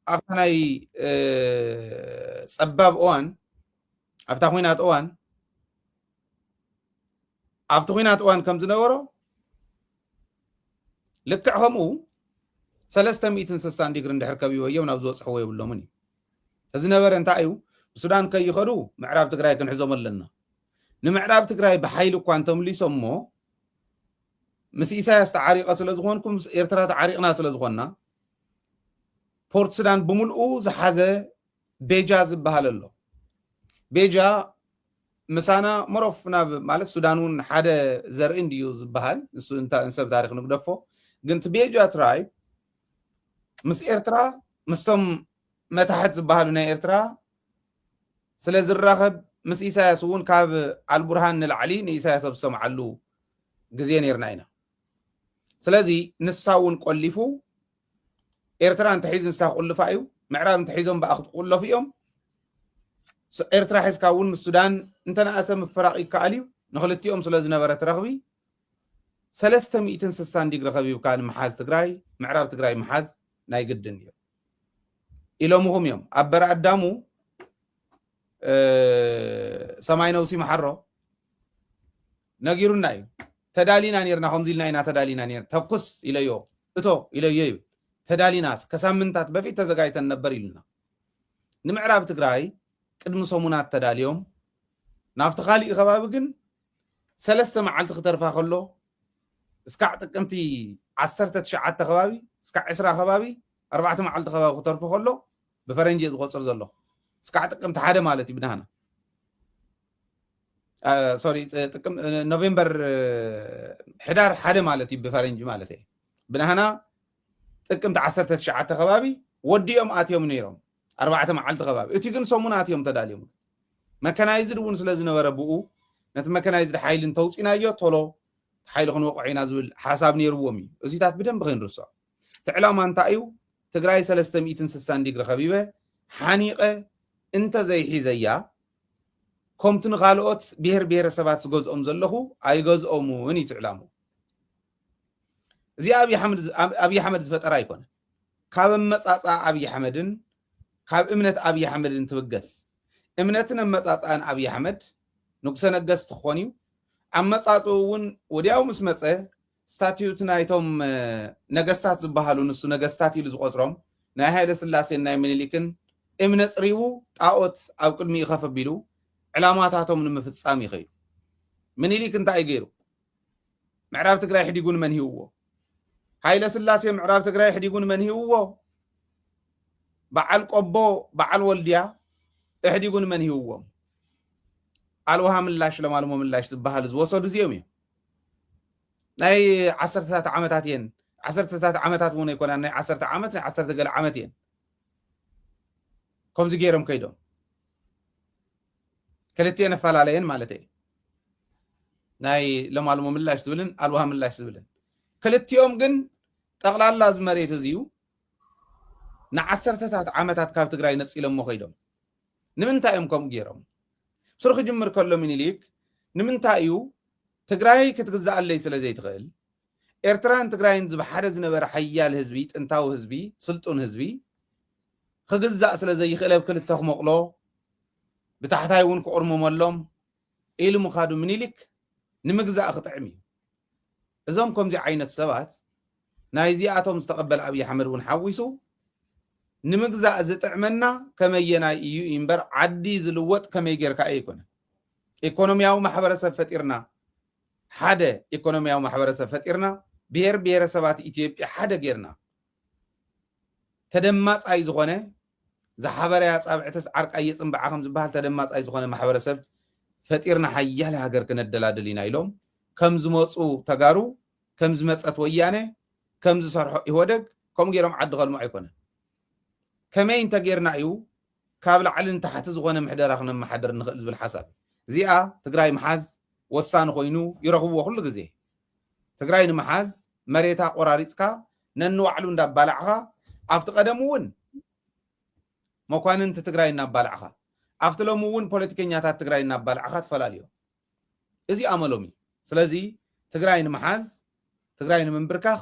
ኣብታ ናይ እ፣ ጸባብ እዋን ኣብታ ኹናት እዋን ኣብቲ ኹናት እዋን ከም ዝነበሮ ልክዕ ከምኡ ሰለስተ ሚእትን ስሳን ዲግሪ እንድሕር ከቢቦ እዮም ናብ ዝበፅሕዎ የብሎምን እዩ። እዚ ነበረ እንታይ እዩ? ብሱዳን ከይኸዱ ምዕራብ ትግራይ ክንሕዞም ኣለና። ንምዕራብ ትግራይ ብሓይሊ እኳ እንተምሊሶሞ ምስ ኢሳያስ ተዓሪቐ ስለ ዝኾንኩ ምስ ኤርትራ ተዓሪቕና ስለ ዝኾንና ፖርት ሱዳን ብምልኡ ዝሓዘ ቤጃ ዝበሃል ኣሎ። ቤጃ ምሳና መሮፍ ናብ ማለት ሱዳን እውን ሓደ ዘርኢ እንድዩ ዝበሃል ንሱ እንተ- ንሰብ ታሪክ ንግደፎ ግን እቲ ቤጃ ትራይብ ምስ ኤርትራ ምስቶም መታሕት ዝበሃሉ ናይ ኤርትራ ስለ ዝራኸብ ምስ ኢሳያስ እውን ካብ ኣልቡርሃን ንላዕሊ ንኢሳያስ ኣብ ዝሰምዓሉ ግዜ ነርና ኢና። ስለዚ ንሳ እውን ቆሊፉ ኤርትራ እንተሒዙ ንሳ ክቁልፋ እዩ። ምዕራብ እንተሒዞም ብኣ ክትቁለፉ እዮም። ስ- ኤርትራ ሒዝካ እውን ምስ ሱዳን እንተነኣሰ ምፍራቕ ይከኣል እዩ። ንክልቲኦም ስለ ዝነበረ ትረኽቢ ሰለስተ ሚእትን ስሳን ዲግሪ ከቢብካ ንምሓዝ ትግራይ ምዕራብ ትግራይ ምሓዝ ናይ ግድን እዩ ኢሎምኹም እዮም። ኣበረ ኣዳሙ እ፣ ሰማይ ነውሲ መሓሮ ነጊሩና እዩ። ተዳሊና ነርና ከምዚ ኢልና ኢና ተዳሊና ነርና ተኩስ ኢለዮ እቶ ኢለዮ ይብል። ተዳሊናስ ከሳምንታት በፊት ተዘጋጅተን ነበር ኢሉና። ንምዕራብ ትግራይ ቅድሚ ሰሙናት ተዳልዮም ናብቲ ካሊእ ከባቢ ግን ሰለስተ መዓልቲ ክተርፋ ከሎ እስካዕ ጥቅምቲ ዓሰርተ ትሽዓተ ከባቢ እስካዕ ዕስራ ከባቢ ኣርባዕተ መዓልቲ ከባቢ ክተርፉ ከሎ ብፈረንጂ እየ ዝቆፅር ዘሎ እስካዕ ጥቅምቲ ሓደ ማለት እዩ ብናህና ሶሪ ጥቅም ኖቬምበር ሕዳር ሓደ ማለት እዩ ብፈረንጂ ማለት እየ ብናህና ጥቅምቲ ዓሰርተ ትሽዓተ ከባቢ ወዲኦም ኣትዮም ነይሮም ኣርባዕተ መዓልቲ ከባቢ እቲ ግን ሰሙን ኣትዮም ተዳልዮም መካናይዝድ እውን ስለ ዝነበረ ብኡ ነቲ መካናይዝድ ሓይሊ እንተውፂናዮ ቶሎ ሓይሊ ክንወቕዖ ኢና ዝብል ሓሳብ ነይርዎም እዩ። እዚታት ብደንቢ ከይንርስዖ እቲ ዕላማ እንታይ እዩ? ትግራይ ሰለስተ ሚእትን ስሳን ዲግሪ ከቢበ ሓኒቐ እንተዘይሒዘያ ከምቲ ንኻልኦት ብሄር ብሄረሰባት ዝገዝኦም ዘለኹ ኣይገዝኦምን እዩ እቲ ዕላምኡ። እዚ ኣብይ ኣሕመድ ዝፈጠረ ኣይኮነን። ካብ ኣመፃፅኣ ኣብይ ኣሕመድን ካብ እምነት ኣብይ ኣሕመድን ትብገስ። እምነትን ኣመፃፅኣን ኣብይ ኣሕመድ ንጉሰ ነገስት ክኾን እዩ። ኣመፃፅኡ እውን ወዲያው ምስ መፀ ስታትዩት ናይቶም ነገስታት ዝበሃሉ ንሱ ነገስታት ኢሉ ዝቆፅሮም ናይ ሃይለ ስላሴን ናይ ምኒሊክን እምነ ፅሪቡ ጣኦት ኣብ ቅድሚኡ ከፍ ኣቢሉ ዕላማታቶም ንምፍፃም ይኸይዱ። ምኒሊክ እንታይ እዩ ገይሩ? ምዕራብ ትግራይ ሕዲጉ ንመን ሂብዎ? ሃይለ ስላሴ ምዕራብ ትግራይ ሕዲጉ ንመን ሂብዎ? በዓል ቆቦ በዓል ወልድያ እሕዲጉ ንመን ሂብዎም? ኣልውሃ ምላሽ ለማልሞ ምላሽ ዝበሃል ዝወሰዱ እዚኦም እዮም። ናይ ዓሰርተታት ዓመታት እየን። ዓሰርተታት ዓመታት እውን ኣይኮናን፣ ናይ ዓሰርተ ዓመት ናይ ዓሰርተ ገለ ዓመት እየን። ከምዚ ገይሮም ከይዶም ክልቲኤን ኣፈላለየን ማለት እየ። ናይ ለማልሞ ምላሽ ዝብልን ኣልውሃ ምላሽ ዝብልን ክልቲኦም ግን ጠቕላላ እዚ መሬት እዚዩ ንዓሰርተታት ዓመታት ካብ ትግራይ ነፂሎሞ ከይዶም ንምንታይ እዮም ከምኡ ገይሮም? ስሩ ክጅምር ከሎ ሚኒሊክ ንምንታይ እዩ ትግራይ ክትግዛኣለይ ስለ ዘይትኽእል፣ ኤርትራን ትግራይን ዝብሓደ ዝነበረ ሓያል ህዝቢ፣ ጥንታዊ ህዝቢ፣ ስልጡን ህዝቢ ክግዛእ ስለ ዘይኽእል፣ ኣብ ክልተ ክመቕሎ፣ ብታሕታይ እውን ክቑርምመሎም ኢሉ ምኻዱ ምኒልክ ንምግዛእ ክጥዕም እዩ። እዞም ከምዚ ዓይነት ሰባት፣ ናይዚኣቶም ዝተቐበለ ኣብይ ኣሕመድ እውን ሓዊሱ፣ ንምግዛእ ዝጥዕመና ከመየናይ እዩ እምበር፣ ዓዲ ዝልወጥ ከመይ ጌርካ እዩ ኣይኮነን። ኢኮኖሚያዊ ማሕበረሰብ ፈጢርና፣ ሓደ ኢኮኖሚያዊ ማሕበረሰብ ፈጢርና፣ ብሄር ብሄረሰባት ኢትዮጵያ ሓደ ጌርና፣ ተደማጻይ ዝኾነ፣ ዝሓበረ ኣጻብዕትስ ዓርቃይ የጽንብዓ ከም ዝበሃል፣ ተደማጻይ ዝኾነ ማሕበረሰብ ፈጢርና ሓያል ሃገር ክነደላድል ኢና ኢሎም ከም ዝመጹ ተጋሩ፣ ከም ዝመጸት ወያነ፣ ከም ዝሰርሖ ኢህወደግ፣ ከምኡ ገይሮም ዓዲ ከልምዑ ኣይኮነን። ከመይ እንተጌርና እዩ ካብ ላዕሊ ንታሕቲ ዝኾነ ምሕደራ ክነመሓድር ንኽእል ዝብል ሓሳብ። እዚኣ ትግራይ ምሓዝ ወሳኒ ኮይኑ ይረኽብዎ ኩሉ ግዜ። ትግራይ ንምሓዝ መሬታ ቆራሪፅካ ነንባዕሉ እንዳባላዕኻ፣ ኣብቲ ቀደም እውን መኳንንቲ ትግራይ እናባላዕኻ፣ ኣብቲ ሎሚ እውን ፖለቲከኛታት ትግራይ እናባላዕኻ ትፈላልዮ። እዚ ኣመሎም እዩ። ስለዚ ትግራይ ንምሓዝ፣ ትግራይ ንምንብርካኽ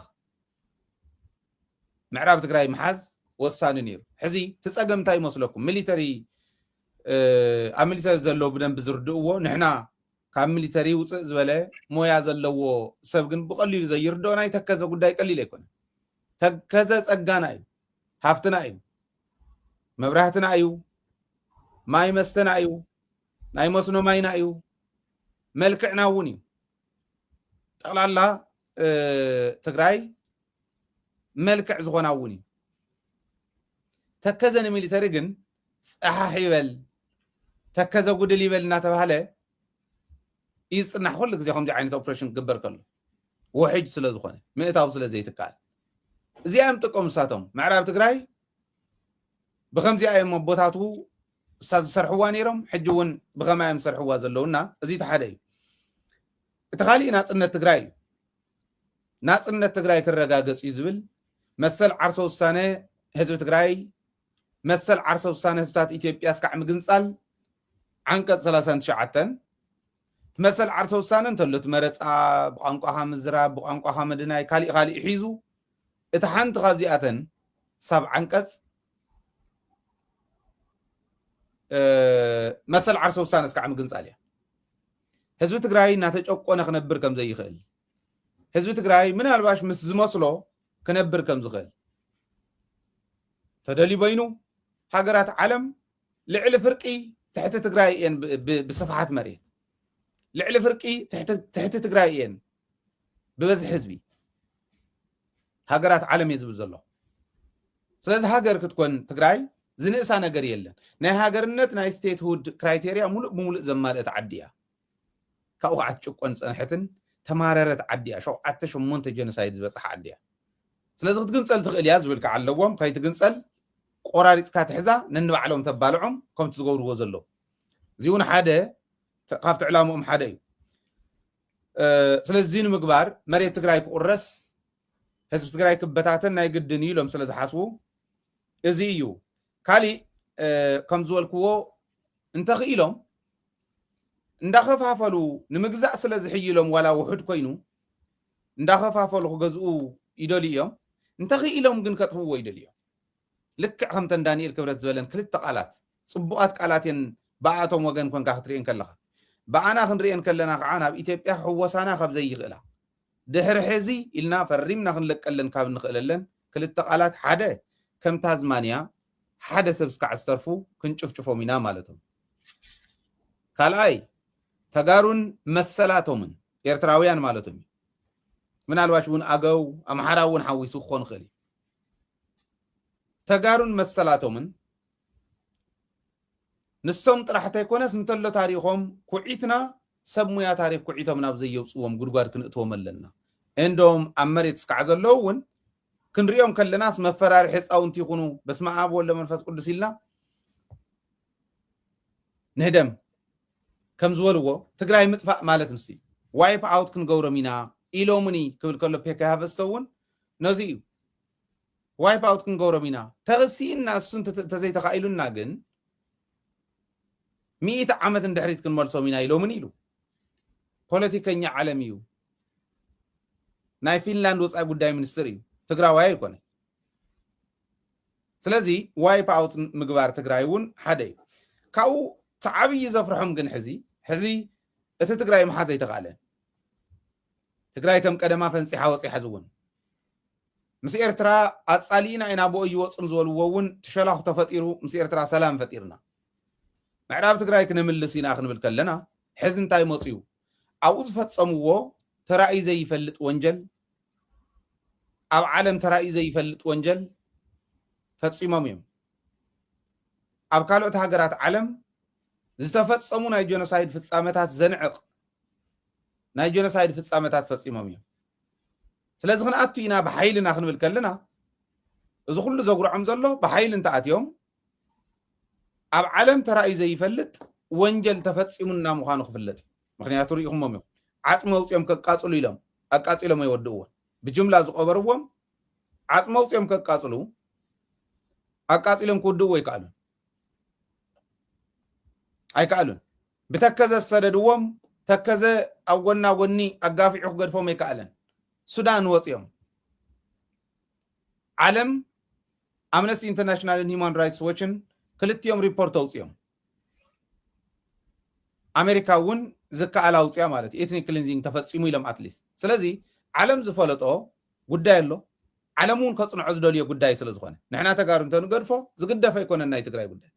ምዕራብ ትግራይ ምሓዝ ወሳኒ ነይሩ። ሕዚ እቲ ፀገም እንታይ ይመስለኩም? ሚሊተሪ፣ እ፣ ኣብ ሚሊተሪ ዘለዉ ብደንቢ ዝርድእዎ፣ ንሕና ካብ ሚሊተሪ ውፅእ ዝበለ ሞያ ዘለዎ ሰብ ግን ብቐሊሉ ዘይርድኦ ናይ ተከዘ ጉዳይ ቀሊል ኣይኮነን። ተከዘ ፀጋና እዩ፣ ሃፍትና እዩ፣ መብራህትና እዩ፣ ማይ መስተና እዩ፣ ናይ መስኖ ማይና እዩ፣ መልክዕና እውን እዩ። ጠቕላላ፣ እ፣ ትግራይ መልክዕ ዝኾና እውን እዩ። ተከዘ ንሚሊተሪ ግን ጸሓሕ ይበል፣ ተከዘ ጉድል ይበል እናተባህለ እዩ ዝጽናሕ። ኩሉ ግዜ ከምዚ ዓይነት ኦፕሬሽን ክግበር ከሎ ውሕጅ ስለ ዝኾነ፣ ምእታው ስለ ዘይትከኣል፣ እዚኣ እዮም ጥቀሙ ንሳቶም። ምዕራብ ትግራይ ብኸምዚኣ እዮም ኣቦታቱ እሳ ዝሰርሕዋ ነይሮም፣ ሕጂ እውን ብኸማይ እዮም ዝሰርሕዋ ዘለውና። እዚ እቲ ሓደ እዩ። እቲ ካሊእ ናጽነት ትግራይ እዩ። ናጽነት ትግራይ ክረጋገጽ እዩ ዝብል፣ መሰል ዓርሰ ውሳነ ህዝቢ ትግራይ፣ መሰል ዓርሰ ውሳነ ህዝብታት ኢትዮጵያ እስካዕ ምግንጻል፣ ዓንቀጽ ሰላሳን ትሽዓተን። እቲ መሰል ዓርሰ ውሳነ እንተሎ፣ እቲ መረጻ፣ ብቋንቋኻ ምዝራብ፣ ብቋንቋኻ ምድናይ፣ ካሊእ ካሊእ ሒዙ፣ እቲ ሓንቲ ካብዚኣተን ሳብ ዓንቀጽ፣ እ፣ መሰል ዓርሰ ውሳነ እስካዕ ምግንጻል እያ። ህዝቢ ትግራይ እናተጨቆነ ክነብር ከም ዘይኽእል፣ ህዝቢ ትግራይ ምናልባሽ ምስ ዝመስሎ ክነብር ከም ዝኽእል፣ ተደልዩ በይኑ፣ ሃገራት ዓለም ልዕሊ ፍርቂ ትሕቲ ትግራይ እየን ብ-፣ ብ-፣ ብስፍሓት መሬት፣ ልዕሊ ፍርቂ ትሕቲ፣ ትሕቲ ትግራይ እየን ብበዝሒ ህዝቢ። ሃገራት ዓለም እየ ዝብል ዘሎ። ስለዚ ሃገር ክትኮን ትግራይ ዝንእሳ ነገር የለን። ናይ ሃገርነት ናይ ስቴትሁድ ክራይቴርያ ሙሉእ ብሙሉእ ዘማልአት ዓዲ እያ። ካብኡ ከዓ ትጭቆን ዝፀንሐትን ተማረረት ዓዲ እያ። ሸውዓተ ሸሞንተ ጀኖሳይድ ዝበፅሓ ዓዲ እያ። ስለዚ ክትግንፀል ትኽእል እያ ዝብል ከዓ ኣለዎም። ከይትግንፀል ቆራሪፅካ ትሕዛ፣ ነንባዕሎም ተባልዖም ከምቲ ዝገብርዎ ዘለዉ። እዚ እውን ሓደ ተ-፣ ካብቲ ዕላምኦም ሓደ እዩ። እ፣ ስለዚ እዚ ንምግባር መሬት ትግራይ ክቁረስ፣ ህዝቢ ትግራይ ክበታተን ናይ ግድን እዩ ኢሎም ስለ ዝሓስቡ፣ እዚ እዩ። ካሊእ፣ እ፣ ከም ዝበልክዎ፣ እንተኽኢሎም እንዳኸፋፈሉ ንምግዛእ ስለ ዝሕይሎም፣ ዋላ ውሑድ ኮይኑ እንዳኸፋፈሉ ክገዝኡ ይደልዩ እዮም። እንተኽኢሎም ግን ከጥፍእዎ ይደልዩ እዮም። ልክዕ ከምተን ዳንኤል ክብረት ዝበለን ክልተ ቃላት፣ ጽቡቓት ቃላት እየን ብኣቶም ወገን ኮንካ ክትርእየን ከለኻ። ብኣና ክንርእየን ከለና ከዓ ናብ ኢትዮጵያ ክሕወሳና ካብ ዘይኽእላ፣ ድሕሪ ሕዚ ኢልና ፈሪምና ክንለቀለን ካብ እንኽእለለን ክልተ ቃላት፣ ሓደ ከም ታዝማንያ ሓደ ሰብ እስካዕ ዝተርፉ ክንጭፍጭፎም ኢና ማለቶም። ካልኣይ ተጋሩን መሰላቶምን ኤርትራውያን ማለቶም እዩ። ምናልባሽ እውን ኣገው ኣምሓራ እውን ሓዊሱ ክኾን ይኽእል እዩ። ተጋሩን መሰላቶምን ንሶም ጥራሕ እንተይኮነስ እንተሎ ታሪኾም ኩዒትና ሰብ ሙያ ታሪኽ ኩዒቶም ናብ ዘየውፅዎም ጉድጓድ ክንእትዎም ኣለና። እንደውም ኣብ መሬት እስካዕ ዘለዉ እውን ክንሪኦም ከለናስ መፈራርሒ ህፃውንቲ ይኹኑ በስመ ኣብ ወወልድ ወመንፈስ ቅዱስ ኢልና ንህደም ከም ዝበልዎ ትግራይ ምጥፋእ ማለት ምስ ዋይፕ ኣውት ክንገብሮም ኢና ኢሎምኒ ክብል ከሎ ፔካ ሃቨስቶ እውን ነዚ እዩ። ዋይፕ ኣውት ክንገብሮም ኢና ተኽሲእና እሱ እንተ-፣ እንተዘይተኻኢሉና ግን ሚእቲ ዓመት ንድሕሪት ክንመልሶም ኢና ኢሎምን ኢሉ። ፖለቲከኛ ዓለም እዩ። ናይ ፊንላንድ ወፃኢ ጉዳይ ሚኒስትር እዩ። ትግራዋይ ኣይኮነ። ስለዚ ዋይፕ ኣውት ምግባር ትግራይ እውን ሓደ እዩ። ካብኡ እቲ ዓብዪ ዘፍርሖም ግን ሕዚ ሕዚ እቲ ትግራይ ምሓዝ ኣይተኻእለን። ትግራይ ከም ቀደማ ፈንፂሓ ወፂሓ ዝውን ምስ ኤርትራ ኣጻሊእና ኢና ብኦ ይወፅም ዝበልዎ እውን ትሸላኹ ተፈጢሩ ምስ ኤርትራ ሰላም ፈጢርና ምዕራብ ትግራይ ክነምልስ ኢና ክንብል ከለና ሕዚ እንታይ መፅዩ? ኣብኡ ዝፈፀምዎ ተራእዩ ዘይፈልጥ ወንጀል ኣብ ዓለም ተራእዩ ዘይፈልጥ ወንጀል ፈፂሞም እዮም። ኣብ ካልኦት ሃገራት ዓለም ዝተፈፀሙ ናይ ጀኖሳይድ ፍፃመታት ዘንዕቕ ናይ ጀኖሳይድ ፍፃመታት ፈፂሞም እዮም። ስለዚ ክንኣቱ ኢና ብሓይልና ክንብል ከለና እዚ ኩሉ ዘጉርዖም ዘሎ ብሓይሊ እንተኣትዮም ኣብ ዓለም ተራእዩ ዘይፈልጥ ወንጀል ተፈፂሙና ምዃኑ ክፍለጥ እዩ። ምክንያቱ ርኢኹሞም እዮም። ዓፅሚ ኣውፅኦም ከቃፅሉ ኢሎም ኣቃፂሎም ኣይወድእዎን። ብጅምላ ዝቆበርዎም ዓፅሚ ኣውፅኦም ከቃፅሉ ኣቃፂሎም ክውድእዎ ኣይከኣሉን ኣይከኣሉን። ብተከዘ ዝሰደድዎም ተከዘ ኣብ ጎና ጎኒ ኣጋፊዑ ክገድፎም ኣይከኣለን። ሱዳን ወፂኦም ዓለም ኣምነስቲ ኢንተርናሽናልን ሂማን ራይትስ ዎችን ክልቲኦም ሪፖርት ኣውፅኦም። ኣሜሪካ እውን ዝከኣል ኣውፅያ ማለት እዩ። ኤትኒክ ክሊንዚንግ ተፈፂሙ ኢሎም ኣትሊስት። ስለዚ ዓለም ዝፈለጦ ጉዳይ ኣሎ። ዓለም እውን ከፅንዖ ዝደልዮ ጉዳይ ስለ ዝኾነ ንሕና ተጋሩ እንተንገድፎ ዝግደፍ ኣይኮነን ናይ ትግራይ ጉዳይ።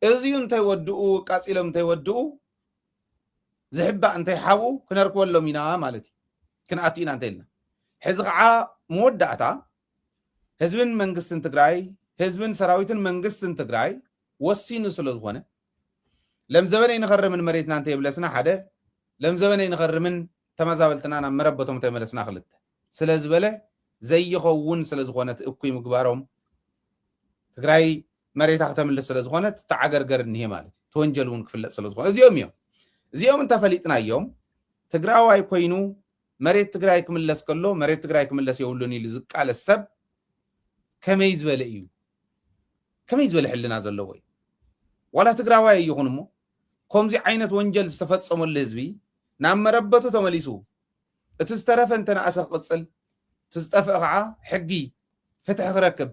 እዚዩ እንተይወድኡ ቃፂሎም እንተይወድኡ ዝሕባእ እንተይሓብኡ ክነርክበሎም ኢና ማለት እዩ። ክንኣቱ ኢና እንተይልና ሕዚ ከዓ መወዳእታ ህዝብን መንግስትን ትግራይ ህዝብን ሰራዊትን መንግስትን ትግራይ ወሲኑ ስለ ዝኾነ ለምዘበነ ይንኸርምን መሬትና እንተይብለስና ሓደ ለምዘበነ ይንኸርምን ተመዛበልትና ናብ መረበቶም እንተይመለስና ክልተ ስለ ዝበለ ዘይኸውን ስለ ዝኾነ እቲ እኩይ ምግባሮም ትግራይ መሬታ ክተምልስ ስለ ዝኾነት ተዓገርገር እኒሄ ማለት እዩ። ተወንጀል እውን ክፍለጥ ስለ ዝኾነ እዚኦም እዮም እዚኦም እንተፈሊጥናዮም ትግራዋይ ኮይኑ መሬት ትግራይ ክምለስ ከሎ መሬት ትግራይ ክምለስ የብሉን ኢሉ ዝቃለስ ሰብ ከመይ ዝበለ እዩ? ከመይ ዝበለ ሕልና ዘለዎ እዩ? ዋላ ትግራዋይ ይኹን እሞ ከምዚ ዓይነት ወንጀል ዝተፈፀመሉ ህዝቢ ናብ መረበቱ ተመሊሱ እቲ ዝተረፈ እንተነኣሰ ክቕፅል እቲ ዝጠፍአ ከዓ ሕጊ ፍትሒ ክረክብ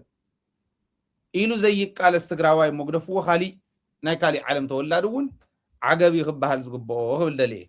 ኢሉ ዘይቃለስ ትግራዋይ እሞ ግደፍዎ ካሊእ ናይ ካሊእ ዓለም ተወላዲ እውን ዓገብ እዩ ክበሃል ዝግብኦ ክብል ደልየ።